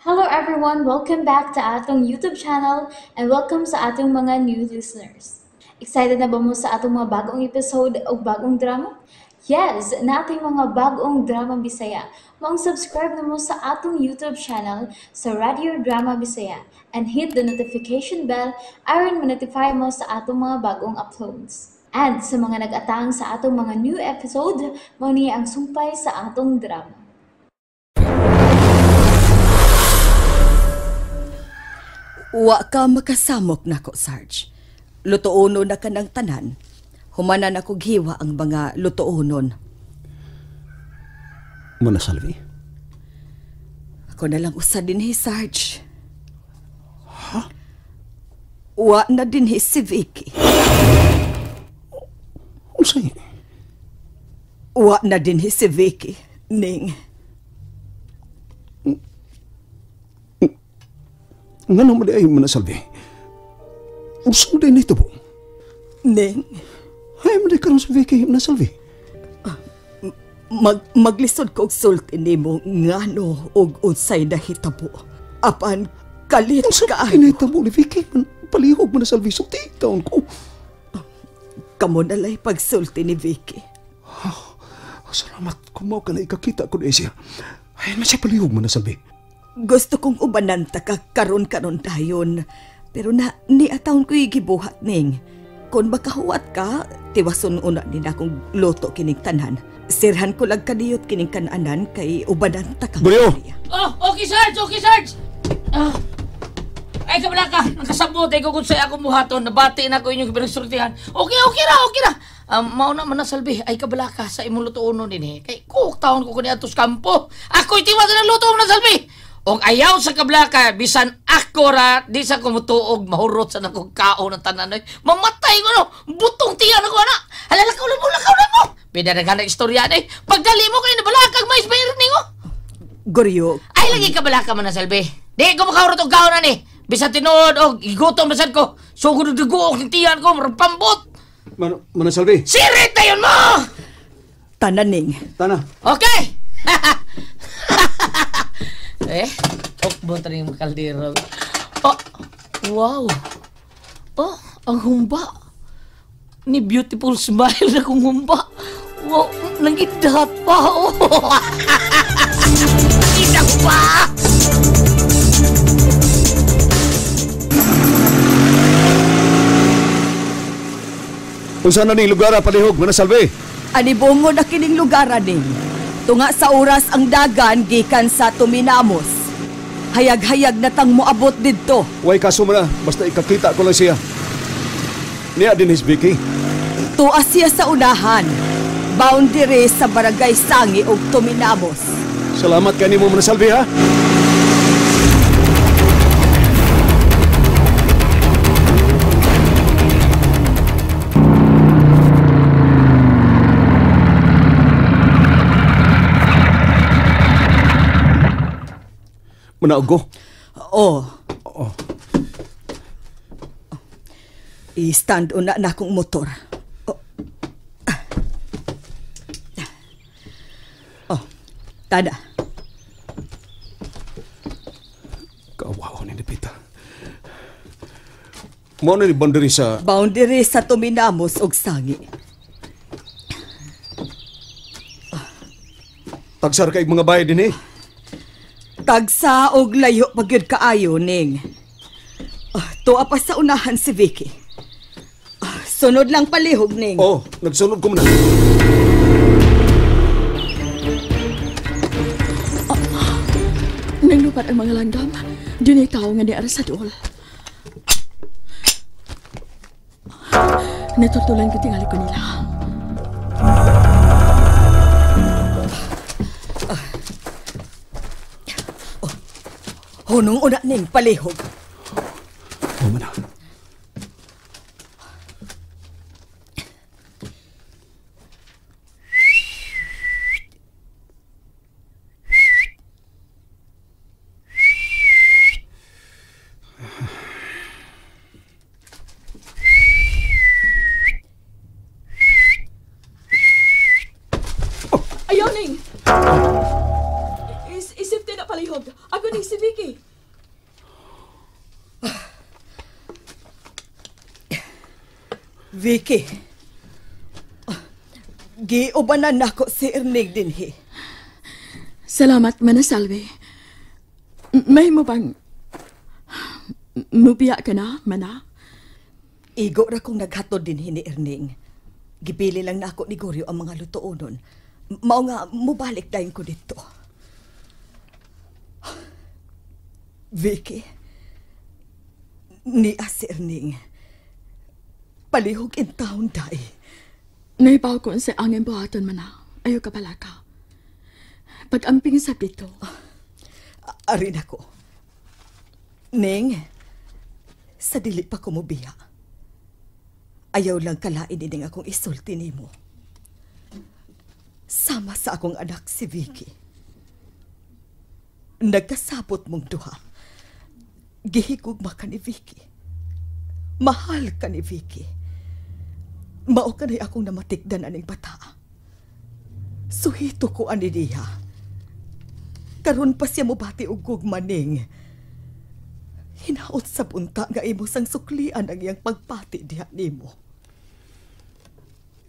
Hello everyone! Welcome back to atong YouTube channel and welcome sa atong mga new listeners. Excited na ba mo sa atong mga bagong episode o bagong drama? Yes! Nating mga bagong drama Bisaya. Maong subscribe na mo sa atong YouTube channel sa Radio Drama Bisaya and hit the notification bell aron ma-notify mo sa atong mga bagong uploads. And sa mga nag-atang sa atong mga new episode, mao ni ang sumpay sa atong drama. Wa ka makasamok nako, Sarge. Lutuono na ka ng tanan. Humanan ako giwa ang mga lutoonon. Muna, Salvi? Ako na lang usa dinhi, Sarge. Ha? Wa na dinhi si Vicky. Unsay? Wa na dinhi si Vicky, Ning. Ngano mo di ay muna, Salvi? Unsa mo di nito po? Ning. Ay, mo di karon si Vicky, muna, Salvi. Maglisod ko og sulti nimo ngano og unsay nahitabo. Apan kalit kaayo. Nahitabo ni Vicky? Palihog mo na, Salvi. Sulti taon ko. Kamo nalay pagsulti ni Vicky. Oh, salamat. Kumaw ka na ikakita ko na siya. Ay, man siya palihog mo na, Salvi. Gusto kong ubanan ta ka karon-karon dayon. Pero na ni ataon ko gibuhat ning. Kung makahuwat ka, tiwason una ni na akong luto kining tanan. Sirhan ko lang kaniyot kining kananan kay ubanan ta ka. Brio! Oh, okay Sarge! Okay Sarge! Ay kabala ka, nakasabot ay kung sa'yo akong buhaton, nabati na ko inyong pinagsultihan. Okay, okay ra, okay ra. Mauna man na, Salvi, ay kabala ka sa imong lutuonon din eh. Kay kuk taon ko kuni atos kampo. Ako'y tiwasan ang luto mo na, Salvi! Og ayaw sa kablaka, bisan ako ra, di sa kumutuog, mahurot sa nakong kaon ng tanan. Mamatay ko no, butong tiyan ako anak. Halalakaw na mo, lakaw na mo. Pinanaghanang istorya na eh. Pagdali mo kayo, nabalakag, mais bayar ningo. Goryo. Ay, lagi kabalaka mo na, Salvi. Di ko makahurot og kaon na ni. Bisan tinuod og igutom bisan ko. Sugod og dugo og tiyan ko, marang pambot. Mana, Salvi? Sirit na yun mo! Tananing. Tana. Okay! Eh, okbo ta ning kaldero. Oh, wow. Oh, ang humba. Ni beautiful smile na kong humba. Wow, nangidat pa. Oh. Kita pa. Unsa na ning lugar palihog, mana Salvi? Anibongo na kining lugar ning. Tunga sa oras ang dagan gikan sa Tuminamos. Hayag-hayag na tang moabot didto. Way kaso man na, basta ikakita ko lang siya. Niya din his Vicky. Tuas siya sa unahan. Boundary sa barangay Sangi ug Tuminamos. Salamat kanimo man Salvi ha. Manaog ko? Oo. Oh. I-stand una na akong motor. Oh. Oh, tada. Kawawa ni Lupita. Mao na ni boundary sa... Boundary sa Tuminamos og Sangi. Tagsar kay mga bayad din eh. Tagsa og layo pagyud kaayo ning. Tuwa pa sa unahan si Vicky. Sunod lang palihog ning. Oh, nagsunod ko muna. Nanglupat ang mga langgam. Dunay tao nga niara sa duol. Natultulan ko tingali ko nila. Hunong una ning palihog. Oh, mana. Ayaw ning! Isip din na palihog. Ako ning si Vicky. Vicky, giubanan nako si Erning dinhi. Salamat, Manasalve. May mo bang mubiya ka na, Mana? Igo ra kong naghatod dinhi ni Erning. Gibili lang nako ni Gorio ang mga lutuonon. Mao nga mubalik dayon ko dito. Vicky, niya si Erning. Palihog in town, day. Naibaw ko sa angin buhaton, Mana. Ayaw ka pala ka. Pag-amping sa dito. Arin ako. Ning, sa dili pa kumubiya. Ayaw lang kalain ining akong isulti nimo. Sama sa akong anak si Vicky. Nagkasabot mong duha. Gihigugma ka ni Vicky. Mahal ka ni Vicky. Mao ka na'y akong namatikdan aning bata. Suhito ko ani niya. Karon pa siya mobati og gugma, Ning. Hinaot sa bunta nga imo sang suklian ang iyang pagpati diha nimo.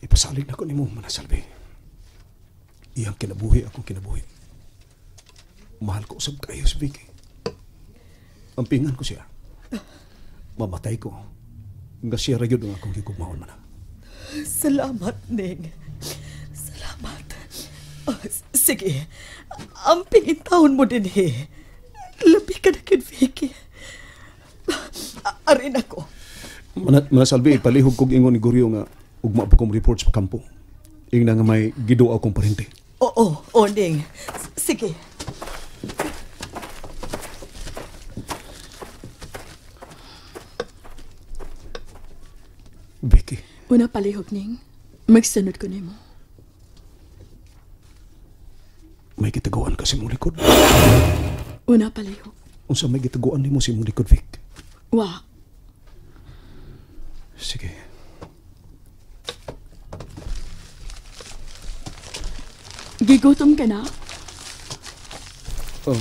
Ipasalig na ko nimo, Manasalve. Iyang kinabuhi akong kinabuhi. Mahal ko usab kayo si Vicky. Ampingan ko siya. Mamatay ko. Nga siya ra gyud ang akong gigugmaon, Mana. Salamat, Ning. Salamat. Oh, sige, amping intawon mo din, he. Labi ka na kid, Vicky. Arin ako. Manasalve, ipalihog kog ingon ni Gorio nga ugma pa kong report sa kampo. Ingna nga may gido akong parente. Oo, oo, Ning. Sige. Vicky. Una palihog, Ning. Magsunod ko nimo. May gitaguan ka sa imong likod. Una palihog. Unsa may gitaguan nimo sa imong likod, Vic? Wa. Sige. Gigutom ka na? Oh,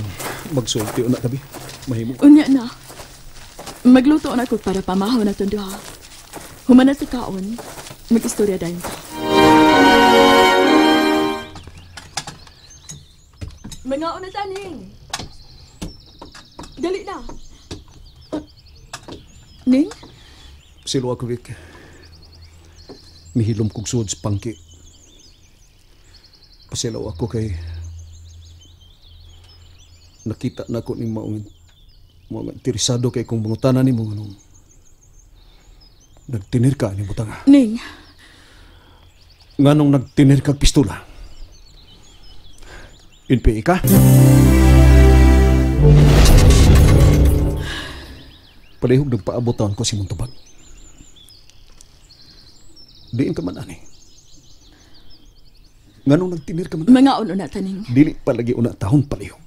magsulti una tabi. Mahimo. Unya na. Magluto na ko para pamahaw na itong duha. Humana sa kaon, mag-istorya dayon ka. Mga una taning. Dali na. Ning? Silo ako, Vic. Mihilom kog suod sa pangki. Pasilaw ako kay nakita na ko ning maong interesado kay kung mangutana nimo nganong nagtinir ka ni butanga. Ning. Nganong nagtinir kag pistola? NPA ka? Palihog nagpaabot taon ko si Montubag. Diin ka man, ani. Nganong nagtinir ka man? Mga uno na, taning. Dili palagi una taon palihog.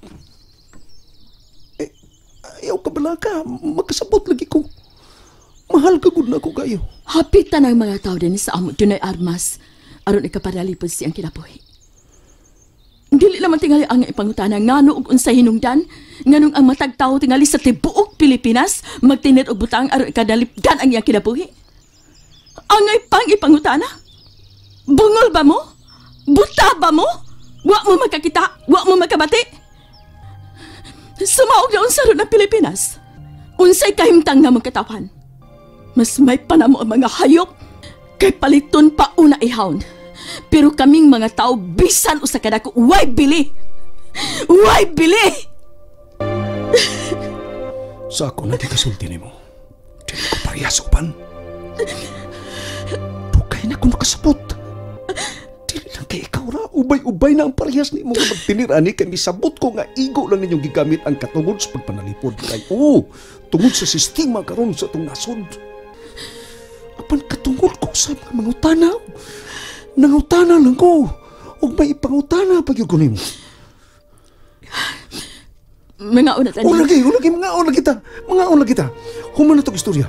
Eh, ayaw ka bala ka. Magkasabot lagi ko. Mahal ka gud na ako kayo. Hapitan ang mga tao din sa amo dunay armas aron ikapadalipod siyang kinabuhi. Dili naman tingali ang ipangutana ngano og unsay hinungdan, nganong ang matag tawo tingali sa tibuok Pilipinas magtinir og butang aron ikadalipdan ang iyang kinabuhi. Angay pang ipangutana? Bungol ba mo? Buta ba mo? Wa mo makakita, wa mo makabati. Sumaog na unsa ron ang Pilipinas. Unsay kahimtang nga magkatawan. Mas may panamo ang mga hayop kay paliton pa una ihawon. Pero kaming mga tao bisan usa ka dako way bili. Way bili. Sa ako na gikasulti nimo. Dili ko parehas uban. Dugay na ko nakasabot. Dili lang kay ikaw ra, ubay-ubay na ang parehas nimo nga magtinir ani kay misabot ko nga igo lang ninyong gigamit ang katungod sa pagpanalipod kay tungod sa sistema karon sa atong nasod. Apan katungod ko sa mga mangutana. Nangutana lang ko. Ug may ipangutana pag ko nimo. Mga una tani. Ulagi, mga una kita. Mga una kita. Human na tong istorya.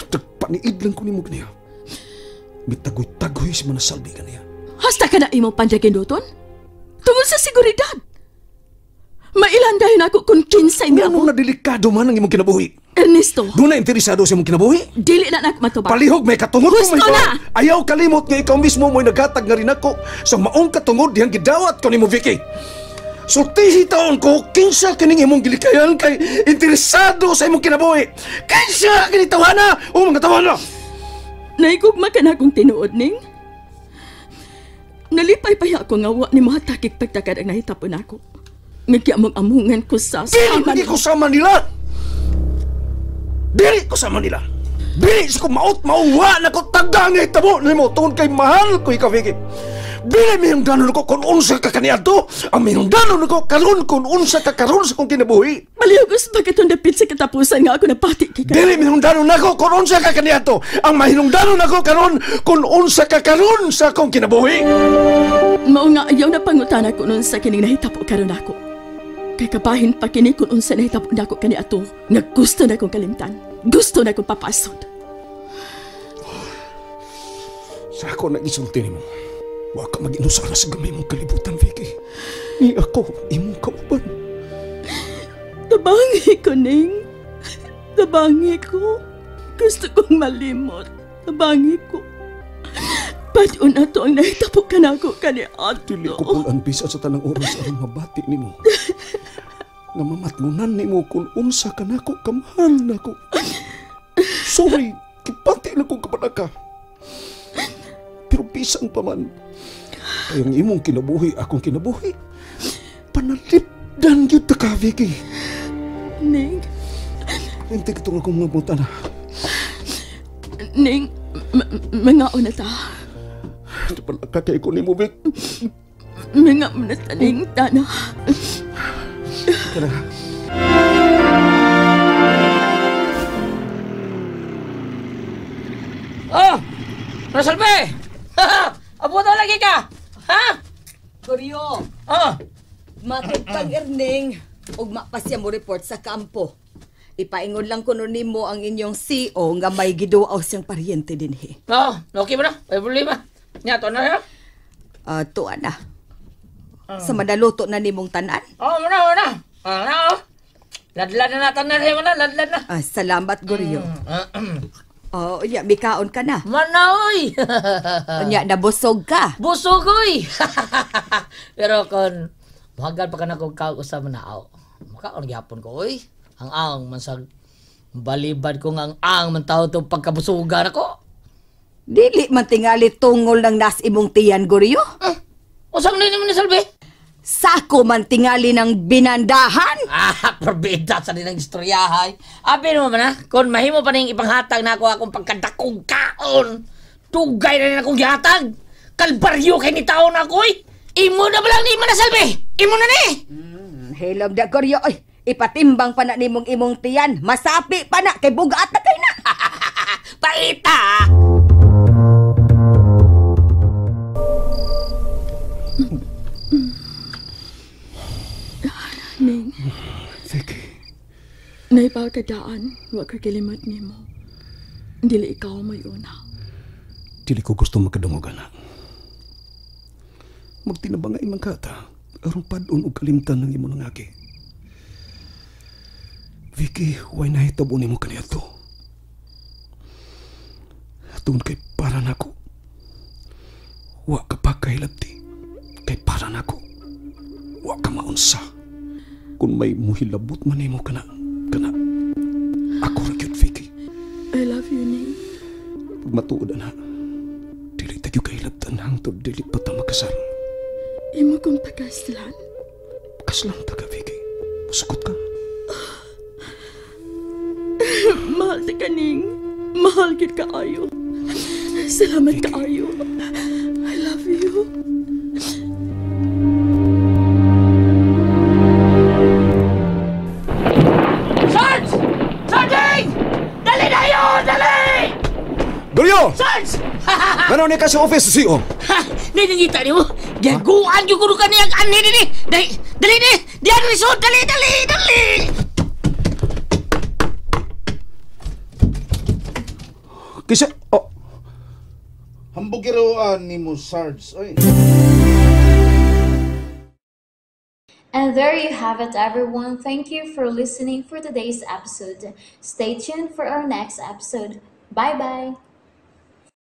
Tagpaniid lang ko nimo kaniya. Mitagoy-tagoy si Manasalvi kaniya. Hasta ka na imong panjaginduton? Tungod sa seguridad. Mailan dayon ako kung kinsay Nga nga mo na delikado man ang imong kinabuhi. Ernesto, Doon na interesado sa imong kinabuhi. dili na nak matubag. Palihog may katungod ko Gusto may na! Ayaw kalimot nga ikaw mismo mo'y naghatag nga rin ako sa maong katungod dihang gidawat ko nimo, Vicky. Sultihi taon ko, kinsa kining imong gilikayan kay interesado sa imong kinabuhi. Kinsa kini tawana o mga tawana. Naigugma ka na akong tinuod, Ning. Nalipay pa ako nga wa ni mo hatakig pagtakad ang nahitapon ako. Nagyamong amungan ko sa Dili lagi ko sa Manila. Dili ko sa Manila. Dili sa ko maot mauwa na ko tagang hitabo nimo tungod kay mahal ko ikaw, Vicky. Dili minungdanon ko kung unsa ka kaniadto, ang minungdanon ko karon kung unsa ka karon sa kong kinabuhi. Malihog bakit itong dapit sa katapusan nga ako napati kay ka. Dili minungdanon nako kung unsa ka kaniadto, ang mahinungdanon nako karon kung unsa ka karon sa akong kinabuhi. Mao nga ayaw na pangutana ko nun sa kining nahitabo karon ako. Kay kabahin pa kini kung unsa nahitabo nako kaniadto, nga gusto na kong kalimtan. Gusto na kong papasod. Sa ako nag-isulti nimo. Wa ka mag-inusara sa gamay mong kalibutan, Vicky. Ni ako, imong kauban. Tabangi ko, Ning. Tabangi ko. Gusto kong malimot. Tabangi ko. Patun na to ang nahitabo ka na ako kaniadto. Dili ko pulan bisa sa tanang oras aron mabati nimo. Nga mamatlunan nimo kung unsa ka nako, kamahal nako. Sorry, kipati na kong kabalaka. Pero bisan pa man, kay ang imong kinabuhi, akong kinabuhi. Panalipdan gyud ta ka, Vicky. Ning. Hindi kitong akong mga buta na. Ning, mangaon na ta. Palaka kay ko nimo, Vic. Mangaon na ta, Ning, tana. Tara. Oh! Rosalbe! Abuto lagi ka! Ha? Goryo, Oh! matugtag Erning, ugma pa siya mo report sa kampo. Ipaingon lang kuno nimo ang inyong CO nga may giduaw siyang paryente dinhi. Oh, okay ba na? May problema. Nya, to na siya? Tuwa na. Sa manaluto na nimong tanan. Oh, muna, muna. Ah, na, oh. Ladlad na na tanan siya, muna. Ladlad na. Salamat, Goryo. Oh, unya, mikaon ka na. Mana, oy. Unya, nabusog ka. Busog, oy. Pero kung mahagal pa ka na kung kausap na, aw, makaon gyapon ko, oy. Ang ang, mansag, balibad ko nga ang ang, man tao itong pagkabusugan ako. Dili man tingali tungol ng nas imong tiyan, Goryo. Usang na ni Salve? Sako man tingali ng binandahan. Ah, perbeda sa din ang istoryahay. Abi naman man ha, kung mahimo pa ning ipanghatag na ako akong pagkadakong kaon, tugay na rin akong gihatag. Kalbaryo kay ni taon ako eh. Imo na ba lang ni na Salve? Imo na ni! Hilom da, Goryo. Oy, ipatimbang pa na nimong imong tiyan. Masapi pa na, kay bugat na kay na. Paita! Ning. Vicky. Naipagkadaan, wa ka kilimot nimo. Dili ikaw may una. Dili ko gusto magkadungog, anak. Magtinabangay man ka ta, aron padun og kalimtan ng imo nangagi. Vicky, way nahitabo nimo kaniadto. Tungod kay para nako. Wa ka pa kahilabti. Kay para nako. Wa ka maunsa. Kung may muhilabot man nimo kana, kana. Ako ra gyud, Vicky. I love you, Ning. Pag matuod, anak, dili tayo kahilabtan hangtod dili pa ta makasal. Imo kong pagkaslan. Kaslan ta ka, Vicky. Musukot ka. Mahal ta ka, Ning. Mahal gid kaayo. Salamat kaayo. I love you. Sarge! Sarge! Dali na yun! Dali! Goryo! Sarge! Gano'n ni ka sa office, CO? Ha! Niningita niyo? Giaguan yung kuno ka niyang anhi nini! Dali! Dali ni! Diyan ni Sod! Dali! Dali! Dali! Kisa... Oh. Hambugiroan ni mo, Sarge. Oy. And there you have it, everyone. Thank you for listening for today's episode. Stay tuned for our next episode. Bye bye.